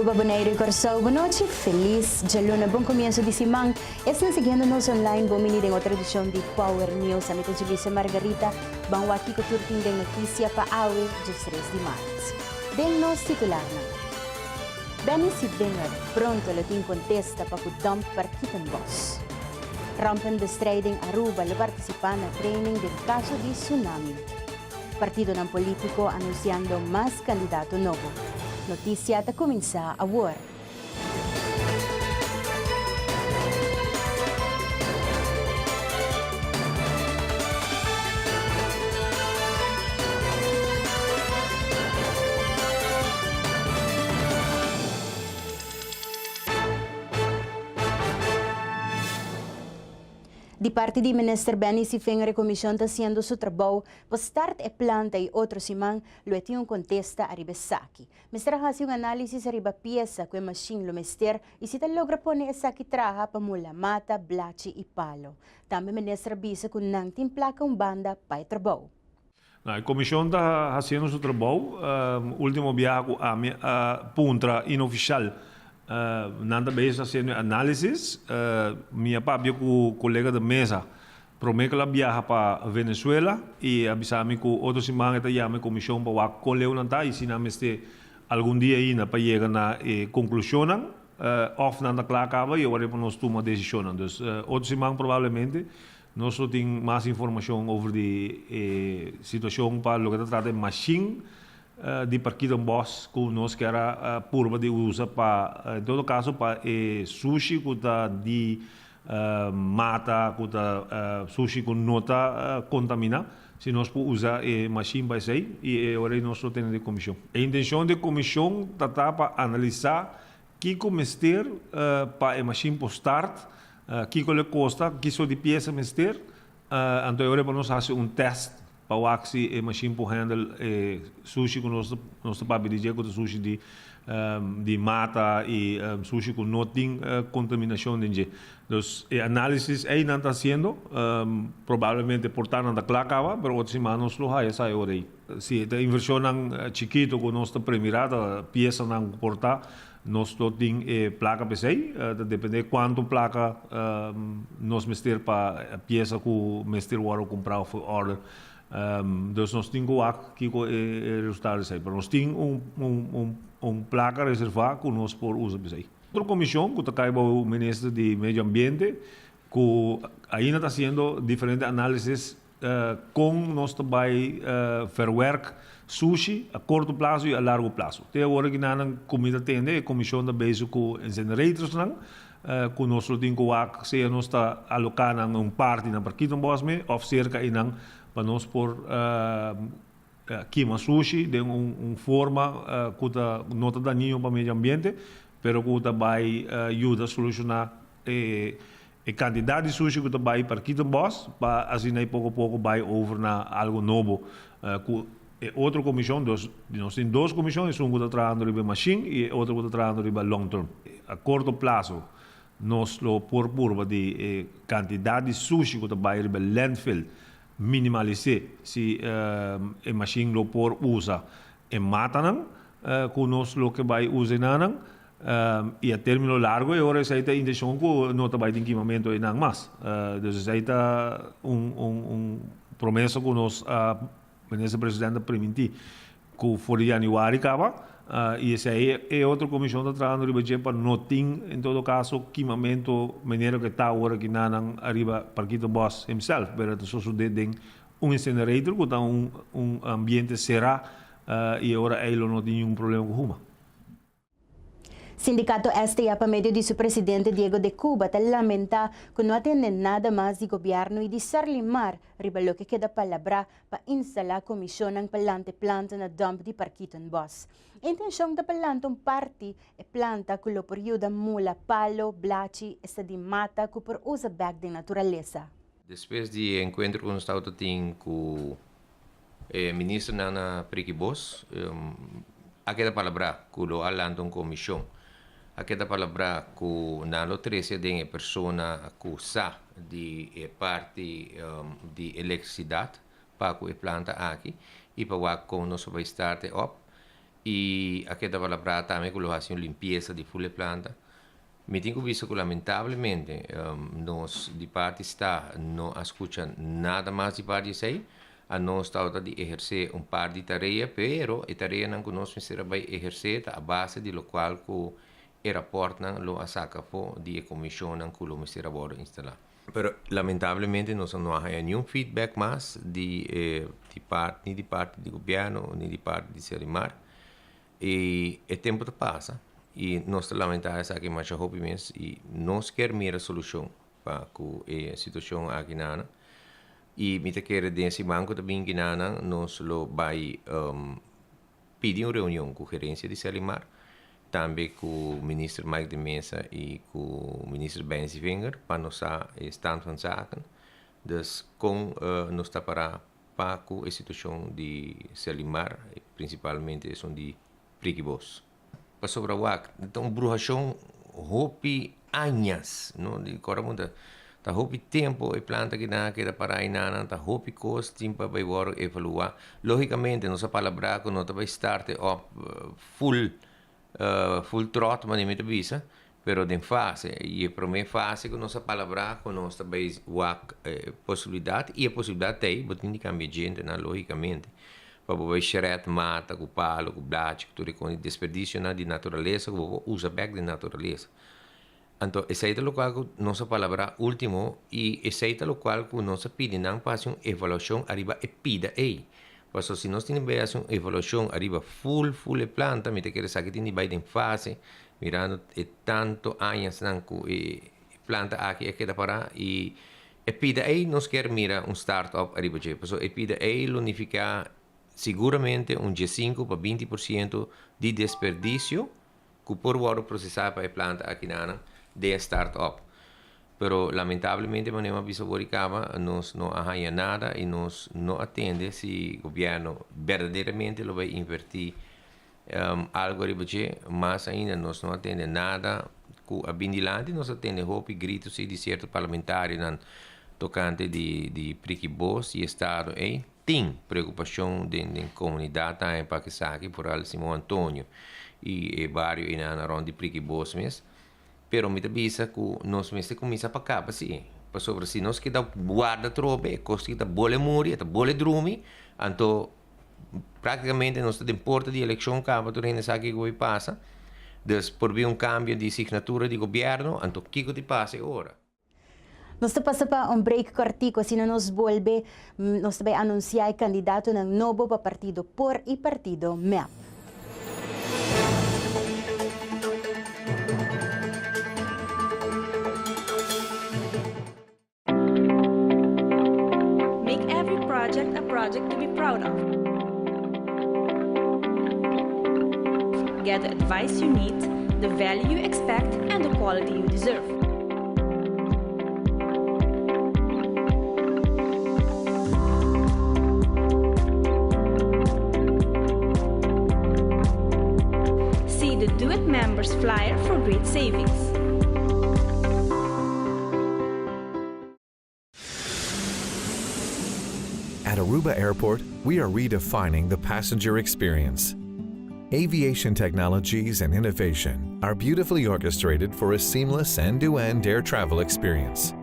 Aruba, Boneiru y Corsou, bon nochi, feliz djaluna, bon comienzo di siman. Esnan siguiendo nos online, bon bini den otro edicion di Power News. Ami ta Julissa Margarita, ban wak kico tur tin den noticia pa awe, 13 di maart. Den nos titularnan. Benny Sivinger pronto lo tin contesta pa cu dump Parkietenbos. Rampenbestrijding Aruba lo participa na training den caso di tsunami. Partidonan politico anunciando mas candidato nobo. Noticia ta cuminsa awor. Di parti di Minister Benny Sievinger e comision ta haciendo su trabou pa start e planta y otro siman lo e tin un contesta ariba esaki. Mester a haci un analisis ariba pieza cu e machine lo mester y si ta logra pone esaki traha pa mula mata, blachi y palo. Tambe minister a bisa cu nan tin placa un banda pa e trabou. No, e comision ta haciendo su trabou. Ultimo biaha cu ami a puntra inoficial, nan ta bezig haciendo e analisis. Mi a papia cu colega de mesa prome cu el a biaha pa Venezuela y a bisa mi cu otro siman e ta yama e comision pa wak con leu nan ta y si nan mester algun dia ainda pa yega na e conclusionnan of nan ta cla caba y awor e pa nos tuma decisionnan. Dus otro siman probablemente Nos lo tin mas informacion over di e situacion pa loke ta trata e machine di Parkietenbos cu nos kier a purba di usa pa en todo caso pa e sushi cu ta di mata cu ta sushi cu no ta contamina si nos por usa e machine pa esey y e ora ey nos lo tene di comision. E intencion di comision ta ta pa analisa kico mester pa e machine por start Kiko lo kosta, ki sort di piesa mester, anto e ora pa nos hasi un test pa wak si e mashin por handle e sushi ku nos nos ta papia di dje ku ta sushi di di mata i sushi ku no tin kontaminashon den dje. Dus e análisis ei nan ta hasiendo, probablemente por ta nan ta kla kaba, pero otro siman nos lo haya sa e ora ei. Si e ta invershonnan chikito ku nos ta premirá ta piesanan ku por ta, Nos lo tin e placa p'esey, ta depende cuanto placa nos mester pa pieza cu mester worde cumpra of order. Dus nos tin cu wak kico e resultado esey, pero nos tin un placa reserva cu nos por usa p'esey. Otro comision cu ta cay bao minister di medio ambiente cu ainda ta haciendo diferente analisis Kon nos ta bai verwerk sushi a korto plaso i a largo plaso. Te awor aki nan kumida tende e komishon ta bezig ku incineratornan ku nos lo tin ku wak sea nos ta aloká nan un parti na Parkietenbos me òf serka einan pa nos por kima sushi den un forma ku ta no ta dañino pa medio ambiente pero ku ta bai yuda solushoná e E kantidat di sushi ku ta bai Parkietenbos pa asina i poko poko bai over na algo nobo ku e otro komishon. Dus nos tin dos komishon, esun ku ta trahando riba e mashin i e otro ku ta trahando riba long term. A korto plaso nos lo por purba di e kantidat di sushi ku ta bai riba landfill minimalis'é si e mashin lo por usa e matanan ku nos lo ke bai usa enanan. I a término largo e ora esei ta intenshon ku no ta bai tin kimamentu einan mas. Dus esei ta un un un promesa ku nos a Minister Presidente a primintí ku for di yanüari kaba i esei e otro komishon ta trahando riba dje pa no tin en todo kaso kimamentu manera ku e ta awor aki nan ariba Parkito Bos himself pero ta sosodé den un incinerator ku ta un un ambiente será i e ora ei lo no tin ningun problema ku huma. Sindicato STA pa medio di su presidente Diego de Cuba ta lamenta cu no a tende nada mas di gobierno y di Serlimar riba loke keda palabrá pa instala comisionnan pa lanta e planta na dump di Parkietenbos. E intencion ta pa lanta un parti e planta cu lo por yuda mula palo, blachi, esta di mata cu por usa bek den naturalesa. Despues di e encuentro cu nos tabata tin cu E ministernan na Prikibos a keda palabrá ku lo a lanta un komishon. A keda palabrá ku nan lo trese den e persona ku sa di e parti di elektrisidat pa ku e planta aki i pa wak kon nos a bai start e op. I a keda palabrá tambe ku lo hasi un limpiesa di ful e planta. Mi tin ku bisa ku lamentablemente nos di parti sta no a skucha nada mas di parti esei. Anos tabata di ehersé un par di tarea, pero e tareanan ku nos mester a bai ehersé ta a base di lokual ku e rapòrtnan lo a saka afó di e komishonnan ku lo mester a wòrdu instalá. Pero lamentablemente nos no a haña niun feedback mas di e di parti ni di parti di gobièrnu ni di parti di Selimar. I e tempu ta pasa i nos ta lamentá esaki masha hopi mes i nos kier mira solushon pa ku e situashon aki nana. I mi ta kere den siman ku ta bin kinana nos lo bai pidi un reunion ku gerensia di Selimar, tambe ku Minister Mike de Meza i ku Minister Benzi Vinger pa nos sa e stand van zaken. Dus kon nos ta pará pa ku e situashon di Selimar, prinsipalmente esun di Prikibos. Pasobra wak, ta un bruhashon hopi añas, no? Di kòrda bo ta ta hopi tempu e planta ki nan a keda pará einanan, ta hopi kos tin pa bai wòrdu evaluá. Lógikamente nos a palabrá ku no ta bai start e òp full full tròt manera mi ta bisa, pero den fase. I e promé fase ku nos a palabrá ku nos ta bai wak e posibilidat, i e posibilidat ta ei, bo tin di kambia djentenan lógikamente. Pa bo bai shred mata ku palu, ku blachi, ku tur e kon di desperdisionan di naturalesa ku bo por usa bek den naturalesa. Anto esei ta lokual ku nos a palabrá último i esei ta lokual ku nos a pidi nan pa hasi un evaluashon ariba e pida ei. Pasobra si nos tin di bai hasi un evaluashon ariba ful ful e planta mi ta kere sa ki tin di bai den fase mirando e tanto añasnan ku e planta aki a keda pará i E pida ei nos kier mira un start up ariba dje, pasobra e pida ei lo nifiká siguramente un diesinku pa 20 por siento di desperdisio ku por wòrdu prosesá pa e planta akinanan den e start up. Pero lamentablemente manera mi a bisa wor i kaba nos no a haña nada i nos no a tende si gobièrnu berdaderamente lo bai invertí Algo riba dje, mas ainda nos no a tende nada ku a bin dilanti, nos a tende hopi gritu si di sierto parlamentarionan tokante di di priki bos i estado ei. Tin preokupashon den den komunidat tambe pa esaki, foral Simon Antonio i e bario einan rònt di priki bos mes. Pero mi ta bisa ku nos mester kuminsá pa kaba si, pasobra si nos keda warda trobe e kos aki ta bole muri, e ta bole drumi, anto Práktikamente nos ta den porta di elekshon kaba tur hende sa kiko bai pasa. Dus por bin un kambio di signatura di gobièrnu, anto kiko ti pasa e ora? Nos ta pasa pa un break kòrtiku, asina nos bolbe nos ta bai anunsiá e kandidatonan nobo pa partido por i partido mep. Make every project a project to be proud of. Get the advice you need, the value you expect, and the quality you deserve. See the Do It Members flyer for great savings. At Aruba Airport, we are redefining the passenger experience. Aviation technologies and innovation are beautifully orchestrated for a seamless end-to-end air travel experience.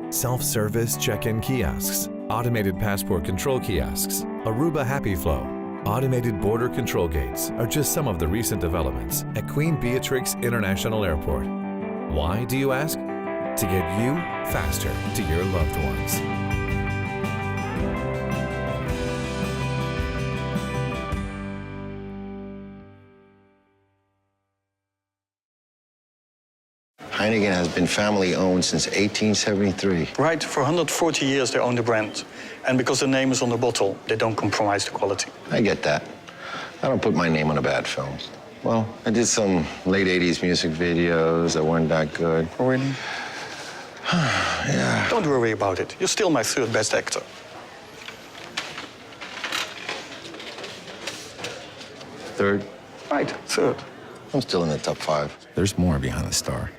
Self-service check-in kiosks, automated passport control kiosks, Aruba Happy Flow, automated border control gates are just some of the recent developments at Queen Beatrix International Airport. Why, do you ask? To get you faster to your loved ones. Heineken has been family owned since 1873. Right, for 140 years they own the brand. And because the name is on the bottle, they don't compromise the quality. I get that. I don't put my name on a bad film. Well, I did some late 80s music videos that weren't that good. Oh, really? Yeah. Don't worry about it. You're still my third best actor. Third? Right, third. I'm still in the top five. There's more behind the star.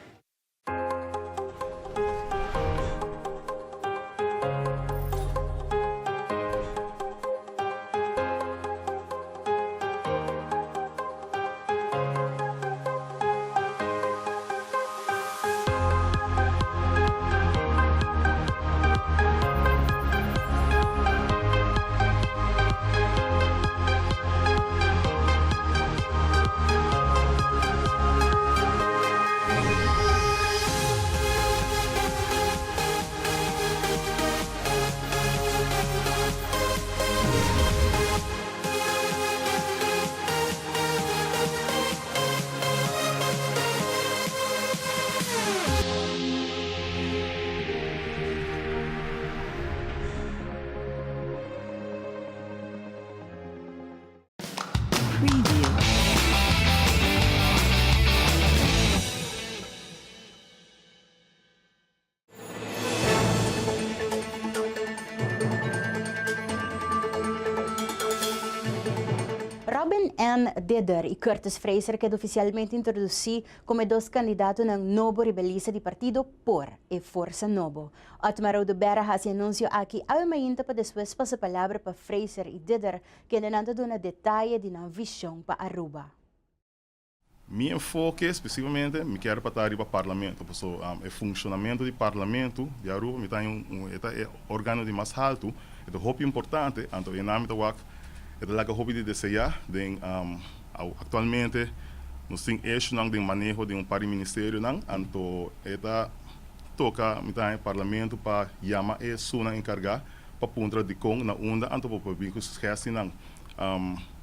Robin N. Didder y Curtis Fraser a keda oficialmente introduci como e dos candidatonan nobo riba e lista di partido por e Forsa Nobo. Otmar Oduber a haci e anuncio aki awe mainta pa despues pasa palabra pa Fraser y Didder, kendenan ta duna detaye di nan vision pa Aruba. Mi enfoke spesífikamente mi kier pa ta riba Parlamento, paso e funshonamentu di Parlamento di Aruba mi ta un e ta e organo di mas haltu, e ta hopi importante, anto e nan mi ta wak e ta laga hopi di deseá den aktualmente nos tin eshunan den maneho den un par di ministerionan, anto e ta toka mi ta haña Parlamento pa yama e esunnan enkargá pa puntra dikon na unda anto pa por bin ku sugestinan.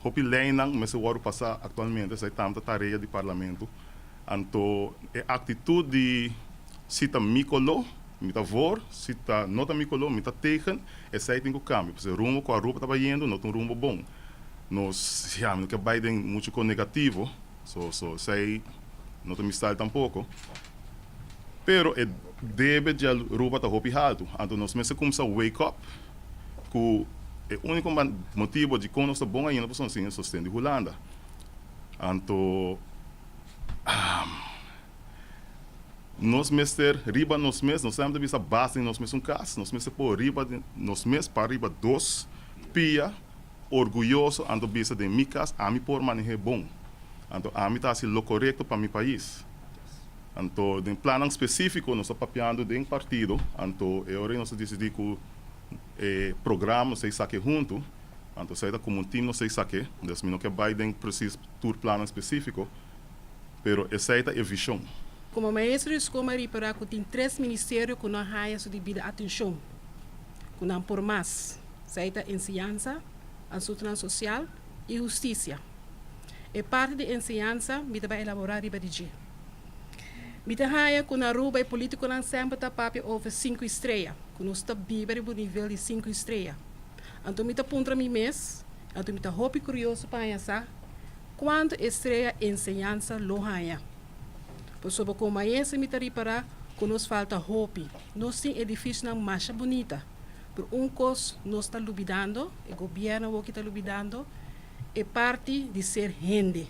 Hopi leinan mester wòrdu pasá aktualmente, esei tambe ta tarea di Parlamento. Anto e aktitut di si ta mi koló, mi ta voor, si ta no ta mi koló, mi ta tegen, esei tin ku kambia. Pasobra e rumbo ku Aruba ta bayendo no ta un rumbo bon. Nos, ya, mi no ke bai den muchu kon negativo, so so esei no ta mi style tampoko. Pero e debe di Aruba ta hopi haltu, anto nos mester kumsa wake up ku e úniko motibo dikon nos ta bon ainda pasobra nos tin e sosten di Hulanda. Anto nos mester riba nos mes, nos semper ta bisa basta di nos mes un kas, nos mester por riba nos mes pa riba dos pia orguyoso anto bisa den mi kas ami por maneh'é bon, anto ami ta hasi lo korekto pa mi pais. Anto den plannan spesífiko nos ta papiando den partido, anto e ora ei nos ta disidí ku e programa nos ta esaki huntu, anto esei ta komo un tim nos ta esaki, dus mi no ke bai den presis tur plannan spesífiko, pero esei ta e vishon. Komo maestro di skol mi a ripará ku tin tres ministerio ku no a haña su debida atenshon ku nan por mas, esei ta enseñansa, asuntunan sosial i hustisia. E parti di enseñansa mi ta bai elaborá riba di dje. Mi ta haña ku na Aruba e polítikonan semper ta papia over sinku istrea, ku nos ta biba riba un nivel di sinku istrea. Anto mi ta puntra mi mes, anto mi ta hopi kurioso pa haña sa, kuantu estrea enseñansa lo haña? Pasobra komo maestra mi ta ripará ku nos falta hopi. Nos tin edifisionan masha bunita, pero un kos nos ta lubidando, e gobièrnu awoki ta lubidando, e parti di ser hende,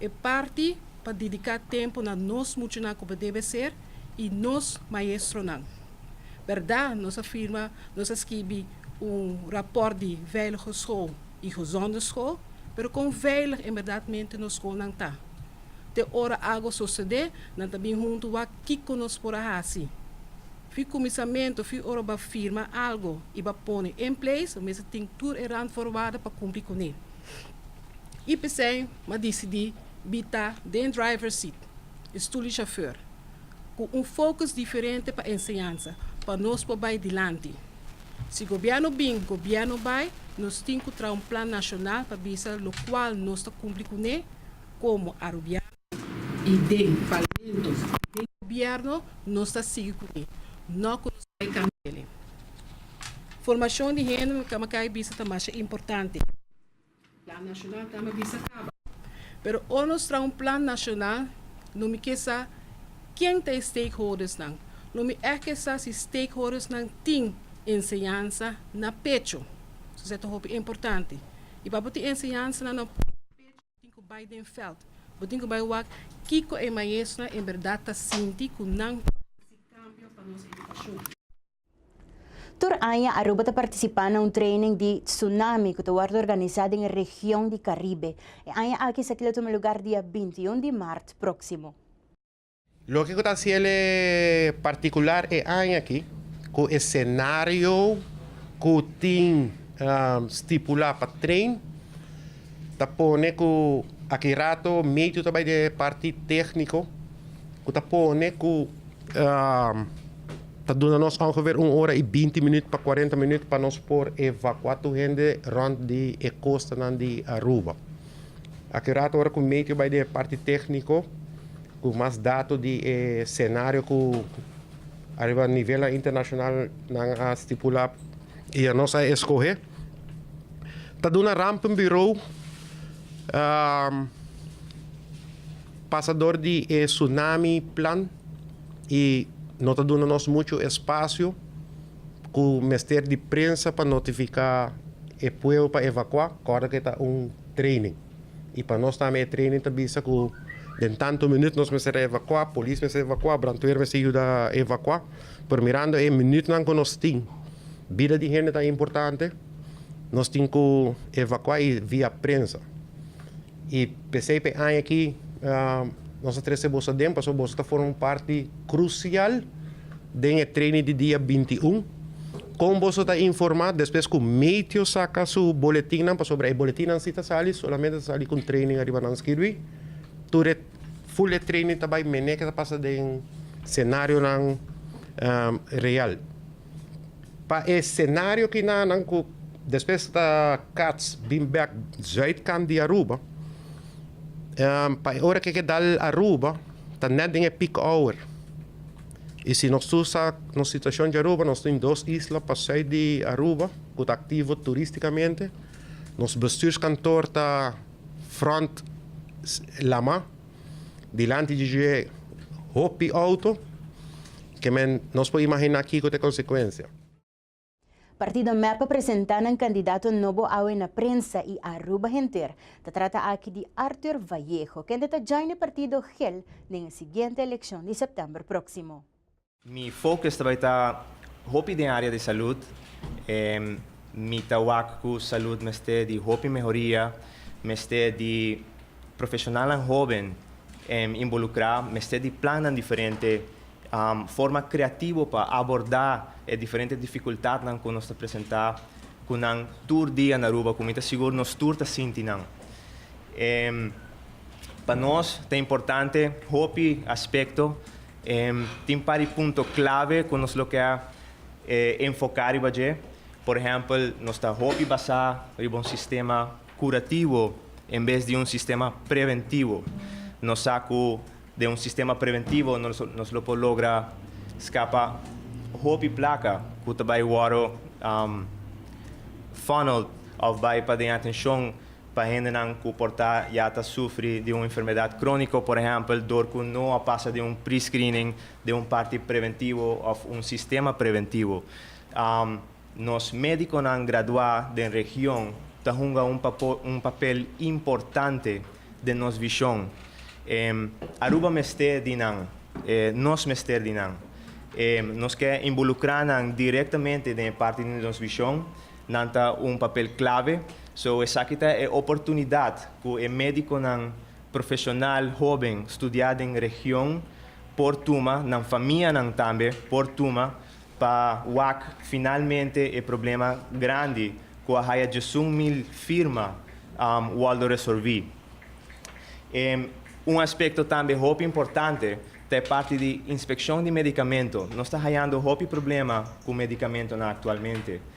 e parti pa dediká tempu na nos muchanan ku debe ser i nos maestronan. Bèrdat nos a firma, nos a skibi un rapòrt di veilige school i gezonde school, pero kon veilig en bèrdatmente nos skolnan ta? Te ora algo sosodé, nan ta bin huntu wak kiko nos por a hasi. Fi kuminsamentu, fi ora bo a firma algo i bo a pone in place, bo mester tin tur e randvoorwaarden pa kumpli kuné. I p'esei m'a disidí bi ta den driver's seat, e stul di chauffeur, ku un focus diferente pa enseñansa, pa nos por bai dilanti. Si gobièrnu bin, gobièrnu bai, nos tin ku traha un plan nashonal pa bisa lokual nos ta kumpli kuné komo Arubiano. I den Parlamento, den gobièrnu, nos ta sigui kuné, no ku nos bai kambia. Formashon di hende, mi a bisa, ta masha importante. Plan nashonal ta mi bisa kaba. Pero ora nos traha un plan nashonal, lo mi ke sa ken ta e stakeholdersnan. Lo mi ègt ke sa si stakeholdersnan tin enseñansa na pecho. Esei ta hopi importante. I pa bo tin enseñansanan na pecho bo tin ku bai den vèlt. Bo tin ku bai wak kiko e maestronan en bèrdat ta sinti ku nan por hasi kambio pa nos edukashon. Tur aña Aruba ta participa na un training di tsunami cu ta wordo organisa den e region di Caribe. E aña aki esaki lo tuma lugar dia 21 di maart proximo. Loke ku ta hasiel partikular e aña aki, ku e senario ku tin stipulá pa train, ta pone ku aki rato medio ta bai den e parti tékniko ku ta pone ku Ta duna nos ongeveer un ora i binti minuut pa kuarenta minuut pa nos por evakuá tur hende rònt di e kostanan di Aruba. Aki rato ora ku meteo bai den e parti tékniko ku mas dato di e senario ku ariba nivelnan internashonal nan a stipulá i anos a eskohé, ta duna rampenburo pasa dor di e tsunami plan. I no ta duna nos muchu espasio ku mester di prensa pa notifiká e pueblo pa evakuá, kòrda ku e ta un training. I pa nos tambe e training ta bisa ku den tantu minüt nos mester evakuá, polis mester evakuá, brandweer mester yuda evakuá. Pero mirando e minütnan ku nos tin, bida di hende ta importante, nos tin ku evakuá i via prensa. I p'esei p'e aña aki nos a trese boso aden pasobra boso ta forma un parti krusial den e training di dia 21. Kon boso ta informá despues ku Meteo saka su boletinnan pasobra e boletinnan si ta sali solamente ta sali ku un training ariba nan skirbi. Tur e full e training ta bai mene ke ta pasa den senarionan real. Pa e senario kinanan ku despues ta Cats bin bek zuidkant di Aruba, pa e ora ke ke dal Aruba ta net den e peak hour. I si nos tur sa nos situashon di Aruba, nos tin dos isla pa zuid di Aruba ku ta aktivo turistikamente. Nos bestuurskantoor ta front lama. Dilanti di dje hopi auto ke men nos por imagina kiko ta e konsekuensia. Partido mep a presenta nan kandidato nobo awe na prensa y Aruba henter. Ta trata aki di Arthur Vallejo, kende ta join e partido gel den e siguiente elekshon di september proximo. Mi focus ta bai ta hopi den area di salud. Mi ta wak cu salud mester di hopi mehoria, mester di profesionalnan hoben involucra, mester di plannan diferente, forma creativo pa aborda e diferente dificultadnan cu nos ta presenta cu nan tur dia na Aruba, cu mi ta sigur nos tur ta sinti nan. Pa nos ta importante hopi aspecto. Tin par di punto clave cu nos lo ke enfoca riba dje. Por ehempel, nos ta hopi basa riba un sistema curativo en bes di un sistema preventivo. Nos sa cu den un sistema preventivo nos lo por logra scapa hopi placa cu ta bay worde funneled of bay pa den atencion Pa hendenan ku por ta ya ta sufri di un enfermedat króniko, por ehèmpel, dor ku no a pasa den un pre-screening, den un parti preventivo òf un sistema preventivo. Nos médikonan graduá den region ta hunga un un papel importante den nos vishon. Aruba mester di nan, nos mester di nan. Nos ke inbolukrá nan direktamente den e parti di nos vishon. Nan ta un papel clave. So esaki ta e oportunidad cu e mediconan profesional hoben studia den region por tuma, nan famianan tambe por tuma pa wak finalmente e problema grandi cu a haya 11,000 firma wordo resolvi. Un aspecto tambe hopi importante ta e parti di inspeccion di medicamento. Nos ta hayando hopi problema cu medicamentonan actualmente.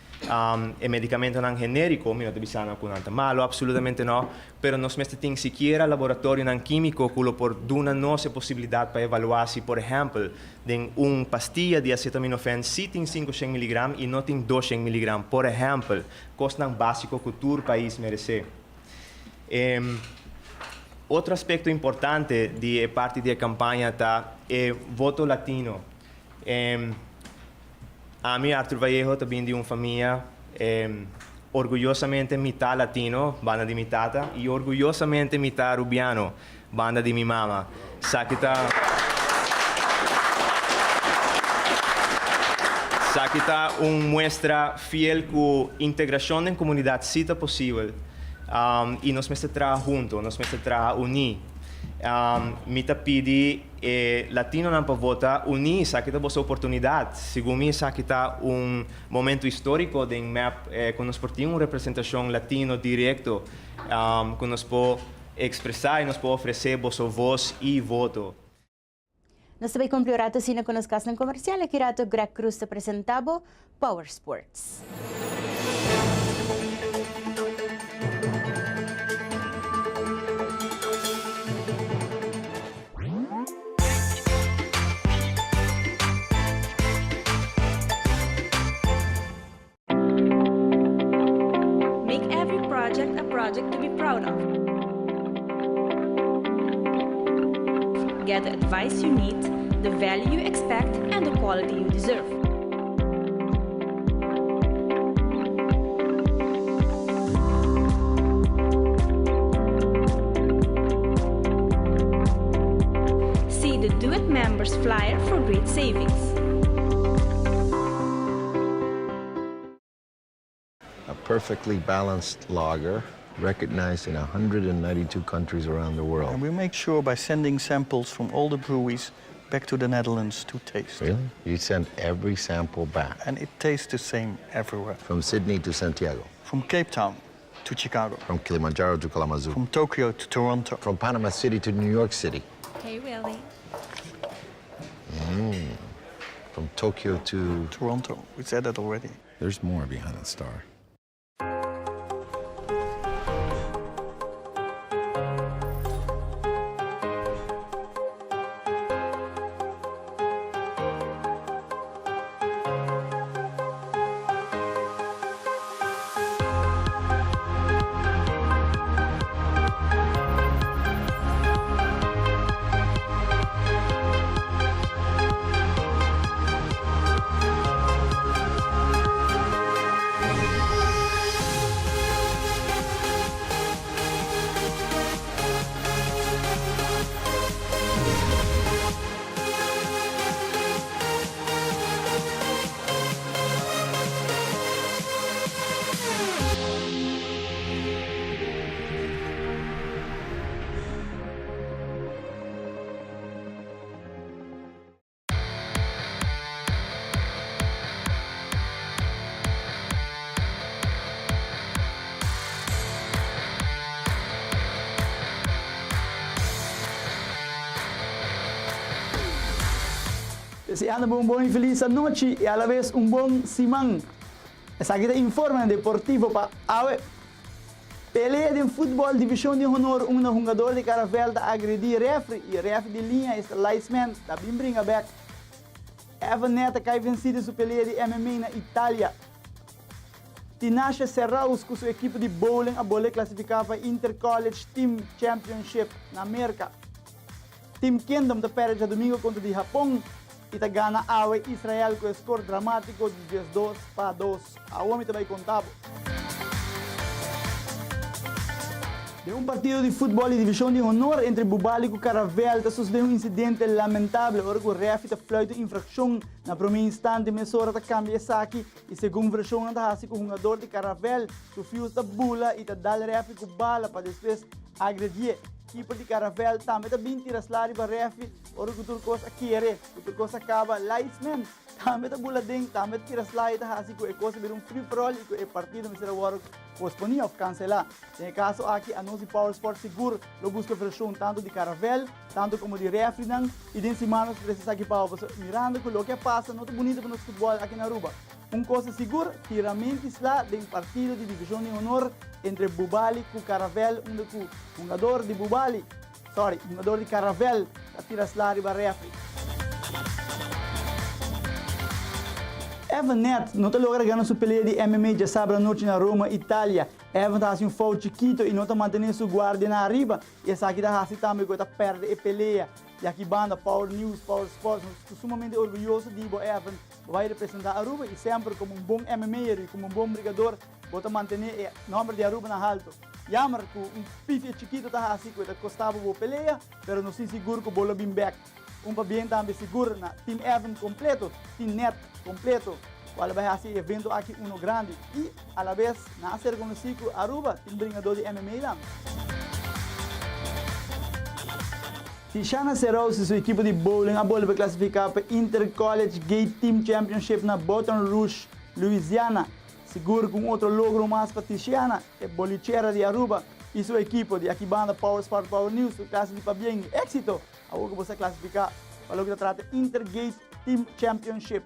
E medicamentonan generico, mi no ta bisa nan cu nan ta malo, absolutamente no, pero nos mester tin sikiera laboratorionan quimico cu lo por duna nos e posibilidad pa evalua si, por ehempel, den un pastilla di acetaminofén si tin 500 miligram y no tin 200 miligram, por ehempel, cosnan basico cu tur pais merece. Otro aspecto importante di e parti di e campaña ta e voto latino. Ami, Arthur Vallejo, ta bin di un famia orguyosamente mitá latino, banda di mi tata, i orguyosamente mitá rubiano, banda di mi mama. Esaki ta Esaki ta un muestra fiel ku integrashon den komunidat sí ta posibel i nos mester traha hunto, nos mester traha uní. Mi ta pidi E latinonan pa vota uní, esaki ta boso oportunidat. Segun mi esaki ta un momento histórico den mep ku nos por tin un representashon latino direkto ku nos por ekspresá i nos por ofresé boso vos i voto. Nos ta bai kumpli un rato asina ku nos kasnan komersial. Aki rato Greg Cruz ta presentá bo Power Sports. Make every project a project to be proud of. Get the advice you need, the value you expect, and the quality you deserve. for great savings. A perfectly balanced lager recognized in 192 countries around the world. And we make sure by sending samples from all the breweries back to the Netherlands to taste. Really? You send every sample back? And it tastes the same everywhere. From Sydney to Santiago? From Cape Town to Chicago. From Kilimanjaro to Kalamazoo. From Tokyo to Toronto. From Panama City to New York City. Hey, Willie. Mm. From Tokyo to... Toronto. We said that already. There's more behind the star. Deseando bo un bon y feliz anochi y a la vez un bon siman. Esaki ta informe deportivo pa awe. Pelea den futbol division di honor unda hungador di Caravel ta agredi refri y ref di liña esta linesman ta bin bringa bek. Evan Net a cay venci den su pelea di MMA na Italia. Tinashe Serraus cu su ekipo di bowling a bole clasifica pa Inter-College Team Championship na Merca. Team Kingdom ta perde djadumingo kontra di Hapon i ta gana awe Israel ku e skor dramátiko di 12 pa dos. Awo mi ta bai konta bo. Den un partido di futbòl di divishon di honor entre Bubali ku Caravel ta sosodé un insidente lamentable ora ku rèfi ta fluit un infrakshon na promé instante mesora ta kambia esaki i segun vershonnan ta hasi ku hungador di Caravel su fius ta bula i ta dal rèfi ku bala pa despues agredié. Keeper di Caravel tambe ta bin tira sla riba refi ora ku tur kos a kere, ku tur kos a kaba. Lightsman tambe ta bula den, tambe ta tira sla i ta hasi ku e kos a bira un free for all i ku e partido mester a wòrdu posponí òf kanselá. Den e kaso aki anos di Power Sport sigur lo buska vershon tantu di Caravel, tantu komo di refrinan i den siman nos trese esaki pa bo pasobra mirando ku loke a pasa no ta bunito pa nos futbòl aki na Aruba. Un kos ta sigur, tiramenti sla den partido di divishon di honor entre Bubali ku Caravel unda ku hungador di Bubali, sorry, hungador di Caravel ta tira sla riba refri. Evan Nett no ta logra gana su pelea di MMA djasabra anochi na Roma, Italia. Evan ta hasi un fout chikito i no ta mantene su guardia na ariba i esaki ta hasi tambe ku e ta perde e pelea. Di aki banda Power News, Power Sports, nos ta sumamente orguyoso di bo Evan. Bo bai representa Aruba y semper como un bon MMA'er y como un bon brigador bo ta mantene e nomber di Aruba na halto. Jammer cu un pifia chikito ta haci cu e ta costa bo bo pelea, pero nos tin sigur cu bo lo bin bek. Un pabien tambe sigur na Team Evan completo, Team Net completo, cual a bai haci e evento aki uno grandi y alabes nan a ser conoci cu Aruba tin bringador di MMA tambe. Tishana Serous y su ekipo di bowling a bolbe clasifica pa Inter-College Gate Team Championship na Baton Rouge, Louisiana. Sigur cu un otro logro mas pa Tishiana, e bolichera di Aruba, y su ekipo di aki banda Power Sport Power News su clase di pabien y exito awor cu bo sa clasifica pa loke ta trata Inter-Gate Team Championship.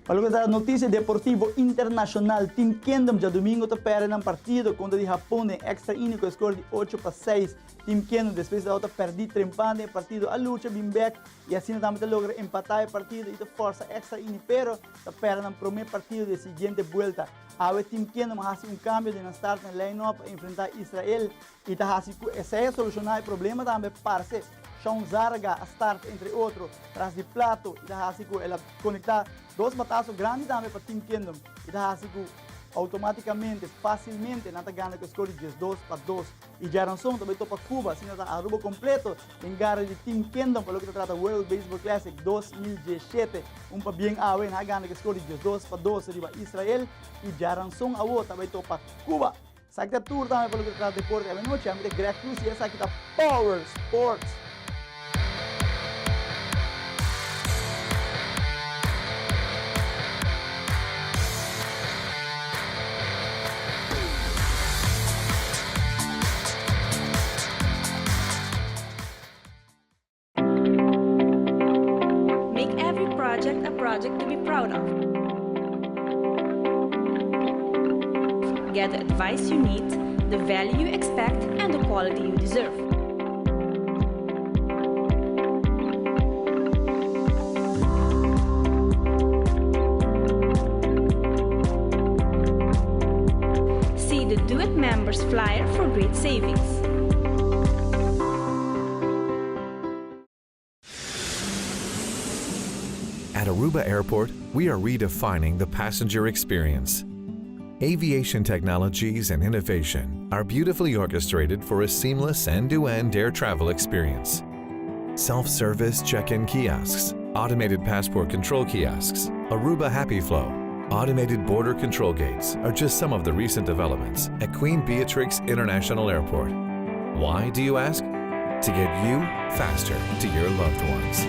Pa loke ta noticia deportivo internacional, Team Kingdom djadumingo ta perde nan partido contra di Japon den extra inning cu e score di 8-6. Team Kingdom despues di tabata perdi trempan den e partido a lucha bin bek y asina tambe ta logra empata e partido y ta forsa extra inning pero ta perde nan prome partido di e siguiente buelta. Awe Team Kingdom a haci un cambio den nan starting line-up pa enfrenta Israel y ta haci cu esey a soluciona e problema tambe parce. Shaun Zarga a start entre otro tras di plato y ta haci cu el a conecta dos batazo grandi tambe pa Team Kingdom y ta haci cu. Automaticamente, facilmente nan ta gana cu e score di 12 pa 2. Y djaranson ta bay topa Cuba, asina ta Aruba completo den gara di Team Kingdom pa loke ta trata World Baseball Classic 2017. Un pabien awe nan a gana cu e score di 12 pa 2 riba Israel y djaranson awo ta bay topa Cuba. Esaki ta tur tambe pa loke ta trata deporte awe nochi. Ami ta Greg Cruz y esaki ta Power Sports. Make every project a project to be proud of. Get the advice you need, the value you expect, and the quality you deserve. See the Do It Members flyer for great savings. At Aruba Airport, we are redefining the passenger experience. Aviation technologies and innovation are beautifully orchestrated for a seamless end-to-end air travel experience. Self-service check-in kiosks, automated passport control kiosks, Aruba Happy Flow, automated border control gates are just some of the recent developments at Queen Beatrix International Airport. Why, do you ask? To get you faster to your loved ones.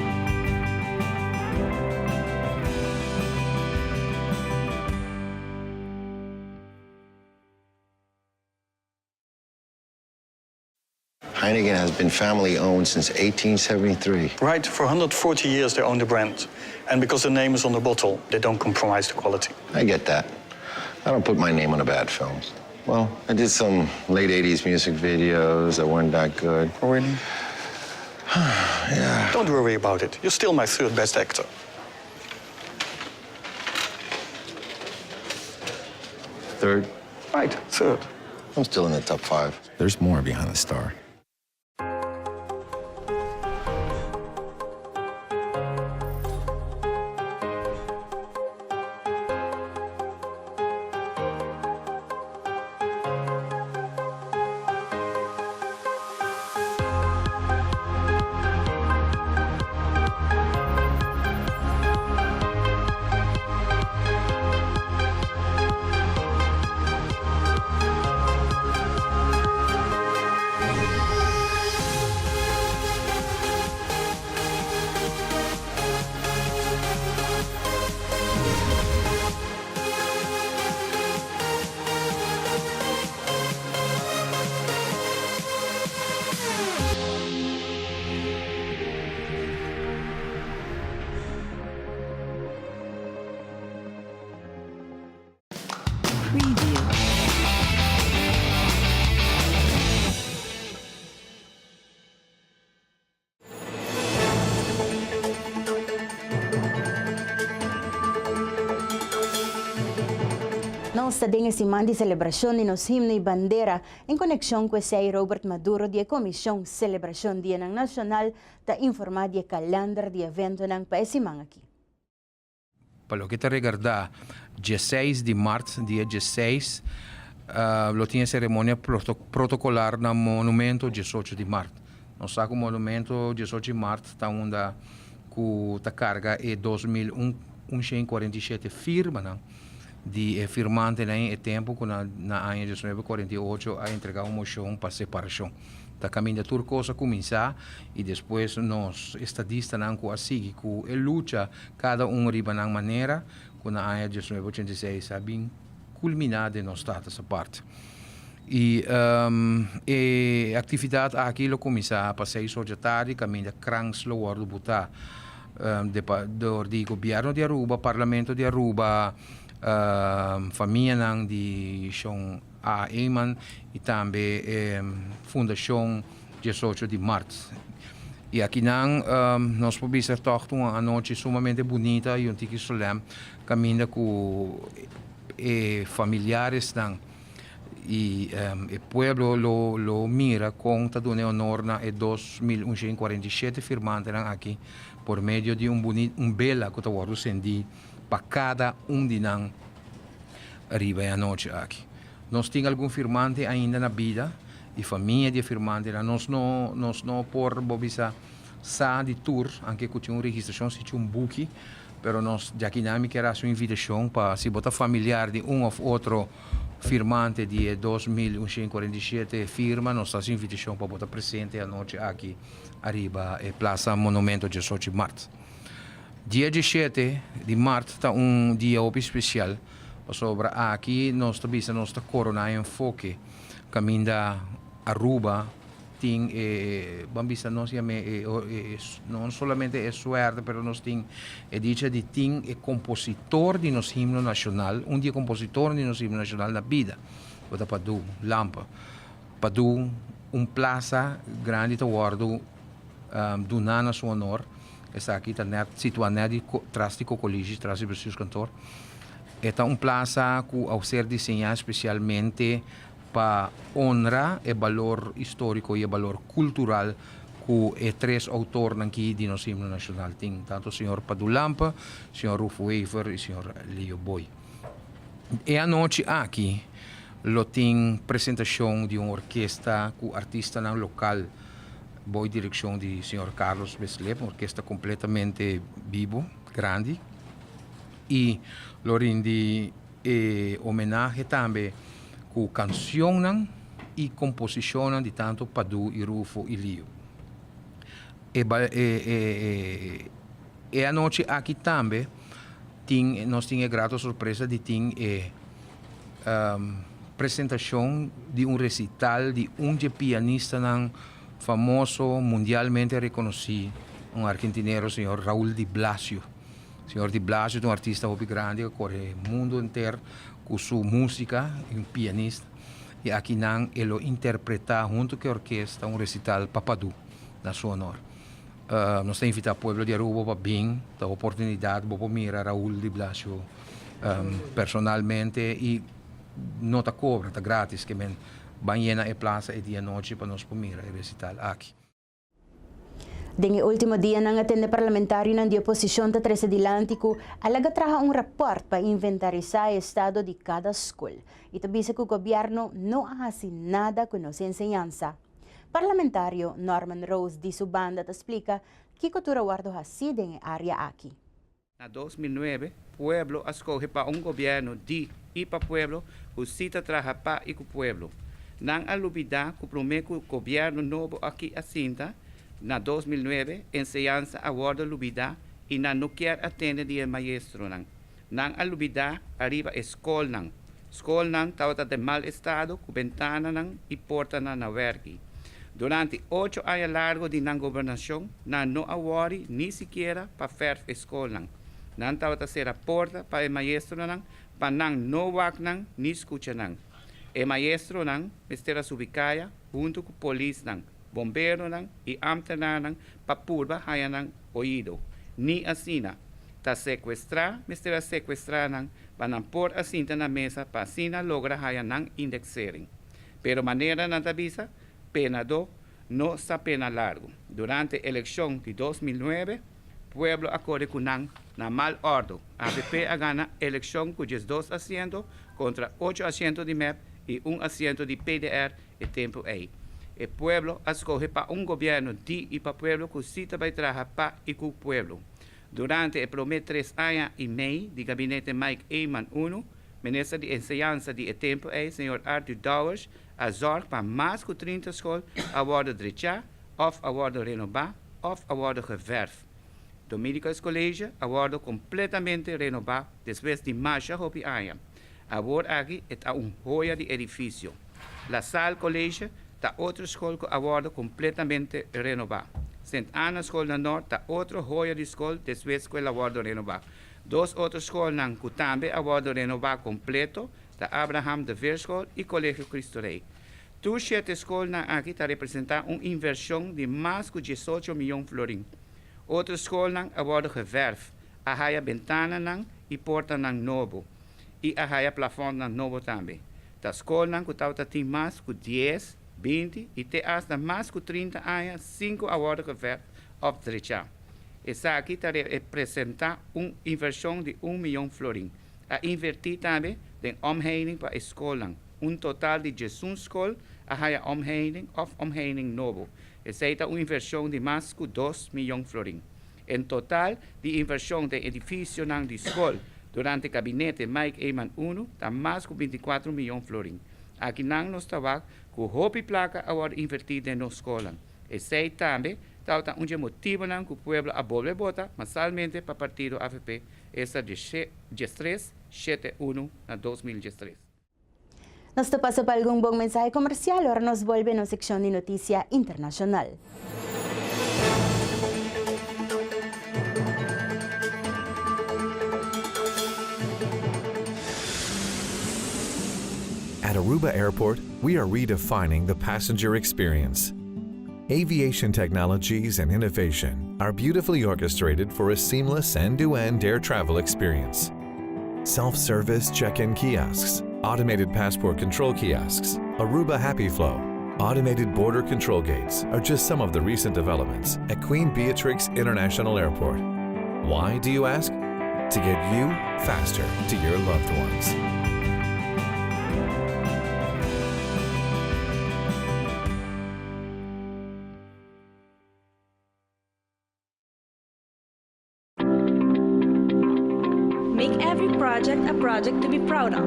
Heineken has been family owned since 1873. Right, for 140 years they own the brand. And because the name is on the bottle, they don't compromise the quality. I get that. I don't put my name on a bad film. Well, I did some late 80s music videos that weren't that good. Oh, really? yeah. Don't worry about it. You're still my third best actor. Third? Right, third. I'm still in the top five. There's more behind the star. Preview. Nos ta den e siman di celebracion di nos himno y bandera. En conexion cu esey Robert Maduro di e Comision Celebracion Dianan Nacional ta informa di e calender di eventonan pa e siman aki. Pa loke ta regardá dieseis di mart, dia dieseis, lo tin e seremonia protokolar na Monumento diesocho di mart. Nos sa ku Monumento diesocho di mart ta unda ku ta karga e 2147 firmanan di e firmantenan e tempu ku na aña diesnuebe kuarenta i ocho a entregá un moshon pa separashon. Ta kaminda tur kos a kuminsá i despues nos estadistanan ku a sigui ku e lucha kada un riba nan manera ku na aña diesnuebe ochenta i seis a bin kulminá den nos Status Apart. I e aktividat aki lo kuminsá pa seis or dja tardi kaminda krans lo wòrdu butá dor di Gobièrnu di Aruba, Parlamento di Aruba, famianan di Shon A. Eman i tambe e Fundashon diesocho di mart. I akinan nos por bisa tòg ta un anochi sumamente bunita i un tiki solèm kaminda ku e familiaresnan i e pueblo lo lo mira kon ta duna e honor na e 2147 firmantenan aki por medio di un buni un bela ku ta wòrdu sendí pa kada un di nan. riba e anochi aki. Nos tin algun firmante ainda na bida y famia di e firmantenan. Nos no nos no por bo bisa sa di tur, anke cu tin un registracion si tin un buki, pero nos djakinan mi kier haci un invitacion pa si bo ta familiar di un of otro firmante di e 2147 firma, nos ta haci invitacion pa bo ta presente e anochi aki ariba e Plaza Monumento 18 Mart. Dia 17 di mart ta un dia hopi special pasobra aki nos ta bisa nos ta corona e enfoke caminda Aruba tin e ban bisa nos yama e no solamente e suerte pero nos tin e dicha di tin e compositor di nos himno nacional un di e compositornan di nos himno nacional na bida cu ta Padu Lampe. Padu un plaza grandi ta wordo duna na su honor. Esaki ta net situa net di tras di Cocolishi, tras di Bestuurskantoor. E ta un plaza cu a ser diseña specialmente pa honra e balor historico y e balor cultural cu e tres autornan ki di nos himno nacional tin, tanto señor Padu Lampe, señor Rufo Wever y señor Leo Boy. E anochi aki lo tin presentacion di un orkesta cu artistanan local Bou direccion di señor Carlos Beslep, un orkesta completamente bibo, grandi. Y lo rindi e homenahe tambe cu cancionnan y composicionnan di tanto Padu y Rufo y Lio. E e e anochi aki tambe tin nos tin e grato sorpresa di tin e Presentacion di un recital di un dje pianistanan famoso mundialmente reconoci, un argentinero, señor Raúl Di Blasio. Señor Di Blasio ta un artista hopi grandi cu a core mundo enter cu su musica, e un pianista, y akinan e lo interpreta hunto cu e orkesta un recital Papadu na su honor. Nos ta invita pueblo di Aruba pa bin, ta oportunidad bo por mira Raúl Di Blasio personalmente y no ta cobra, ta gratis, ke men ban yena e plaza e dia nochi pa nos por mira e recital aki. Den e ultimo dianan a tende parlamentarionan di oposicion ta trece dilanti cu a laga traha un rapport pa inventarisa e estado di cada school y ta bisa cu gobierno no a haci nada cu nos enseñansa. Parlamentario Norman Roos di su banda ta splica kico tur a wordo haci den e area aki. Na 2009 pueblo a scoge pa un gobierno di y pa pueblo cu si ta traha pa y cu pueblo. Nan a lubida cu prome cu gobierno nobo aki a sinta, na 2009, enseñansa a wordo lubida y nan no kier a tende di e maestronan. Nan a lubida ariba e scolnan. Scolnan tabata den mal estado cu bentananan y portanan na werki. Durante ocho aña largo di nan gobernacion, nan no a worry ni sikiera pa verf e scolnan. Nan tabata cera porta pa e maestronan pa nan no wak nan ni scucha nan. E maestronan mester a subi caya hunto cu polisnan, bomberonan y ambtenaarnan pa purba haya nan oido. Ni asina. Ta secuestra mester a secuestra nan pa nan por a sinta na mesa pa asina logra haya nan indexering. Pero manera nan ta bisa, penadó no sa pena largu. Durante eleccion di 2009, pueblo a core cu nan na mal ordo. Avp a gana eleccion cu 12 asiento contra ocho asiento di mep y un asiento di PDR e tempo ey. E pueblo a scoge pa un gobierno di y pa pueblo cu si ta bay traha pa y cu pueblo. Durante e prome tres aña y mey di gabinete Mike Eman I, Minister di Enseñansa di e tempo ey, señor Arthur Dowers, a zorg pa mas cu 30 scol a wordo drecha of a wordo renoba of a wordo geverf. Dominicus College a wordo completamente renoba despues di masha hopi aña. Awor aki e ta un hoya di edificio. La Salle College ta otro scol cu a wordo completamente renoba. Sint Anna School na Noord ta otro hoya di scol despues cu el a wordo renoba. Dos otro scolnan cu tambe a wordo renoba completo ta Abraham de Veer School y Colegio Cristo Rey. Tur shete scolnan aki ta representa un inversion di mas cu 18 miyon florin. Otro scolnan a wordo geverf, a haya bentananan y portanan nobo y a haya plafondnan nobo tambe. Ta scolnan cu tabata tin mas cu 10, 20 y te hasta mas cu 30 aña sin cu a wordo geverf of drecha. Esaki ta representa un inversion di 1 miyon florin. A inverti tambe den omheining pa e scolnan. Un total di 11 scol a haya omheining of omheining nobo. Esey ta un inversion di mas cu 2 miyon florin. En total di inversion den edificionan di scol durante gabinete Mike Eman I ta mas cu 24 miyon florin. Akinan nos ta wak cu hopi placa a wordo inverti den nos scolnan. Esey tambe tabata un dje motibonan cu pueblo a bolbe bota masalmente pa partido avp, esta 13, 7, 1 na 2013. Nos ta pasa pa algun bon mensahe comercial ora nos bolbe nos seccion di noticia internacional. At Aruba Airport, we are redefining the passenger experience. Aviation technologies and innovation are beautifully orchestrated for a seamless end-to-end air travel experience. Self-service check-in kiosks, automated passport control kiosks, Aruba Happy Flow, automated border control gates are just some of the recent developments at Queen Beatrix International Airport. Why, do you ask? To get you faster to your loved ones. Make every project a project to be proud of.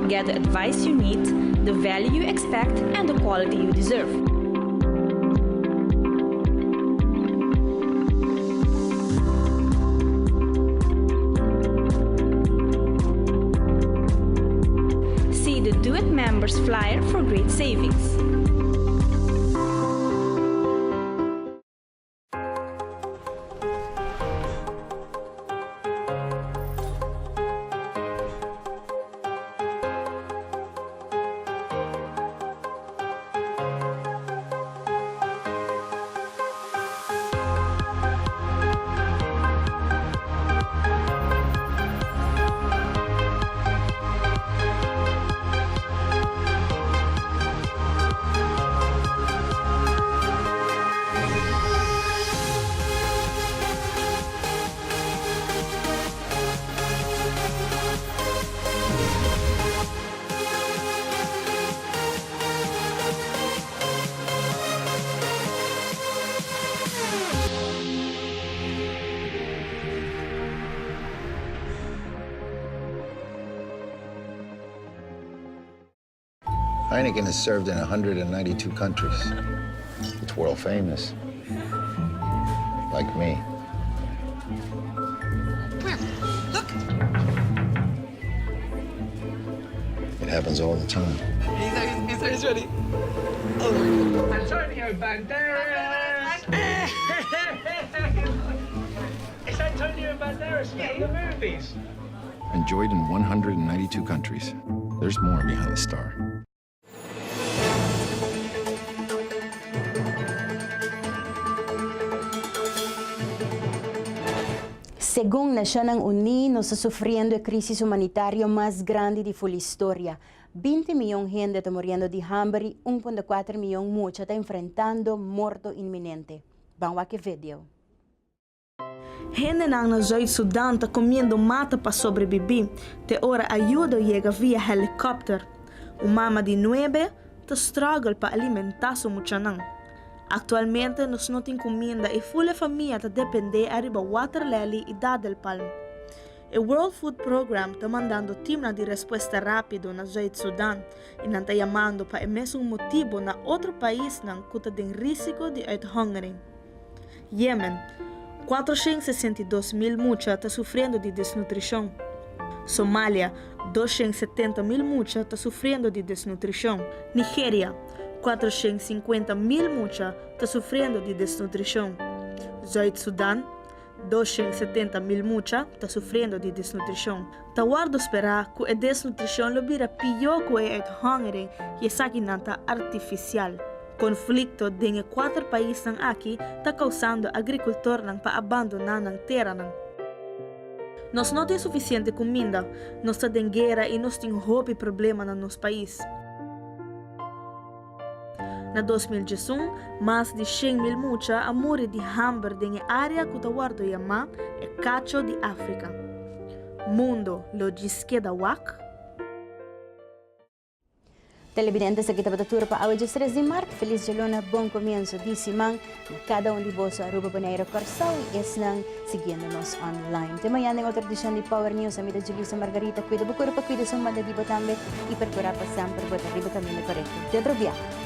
Get the advice you need, the value you expect, and the quality you deserve. See the Do It Members flyer for great savings. Heineken has served in 192 countries. It's world famous. Like me. Where? Look. It happens all the time. He's, he's, he's ready. Oh. Antonio Banderas! it's Antonio Banderas from the movies. Enjoyed in 192 countries. There's more behind the star. Segun Nacionnan Uni, nos ta sufriendo e crisis humanitario mas grandi di full historia. 20 miyon hende ta muriendo di hamber y 1.4 miyon mucha ta enfrentando morto inminente. Ban wak e video. Hendenan na Zuid Sudan ta comiendo mata pa sobrevivi, te ora ayudo yega via helicopter. Un mama di 9 ta struggle pa alimenta su muchanan. Actualmente nos no tin cuminda y full famia ta depende ariba waterlely y dadelpalm. E World Food Program ta mandando teamnan di respuesta rapido na Zuid Sudan y nan ta yamando pa e mesun motibo na otro paisnan cu ta den risico di uithongering. Yemen, 462 mil mucha ta sufriendo di desnutricion. Somalia, 270 mil mucha ta sufriendo di desnutricion. Nigeria, 450 mil mucha ta sufriendo di desnutricion. Zuid Sudan, 270 mil mucha ta sufriendo di desnutricion. Ta wordo spera cu e desnutricion lo bira pio cu e uithongering y esakinan ta artificial. Conflicto den e cuater paisnan aki ta causando agricultornan pa abandona nan teranan. Nos no tin suficiente cuminda, nos ta den guera y nos tin hopi problema na nos pais. Na 2011, mas di 100 mil mucha a muri di hamber den e área ku ta wòrdu yamá e Kacho di Afrika. Mundo lo djis keda wak? Televidente, esaki tabata tur pa awe 3 di mart. Felis djaluna, bon komienso di siman na kada un di boso Aruba, Bonaire, Kòrsou i esnan siguiendo nos online. Te mañana den otro edishon di Power News. Ami ta Julissa Margarita. Kuida bo kurpa, kuida esun banda di bo tambe i perkurá pa semper bo ta riba kaminda korekto. Te otro biaha.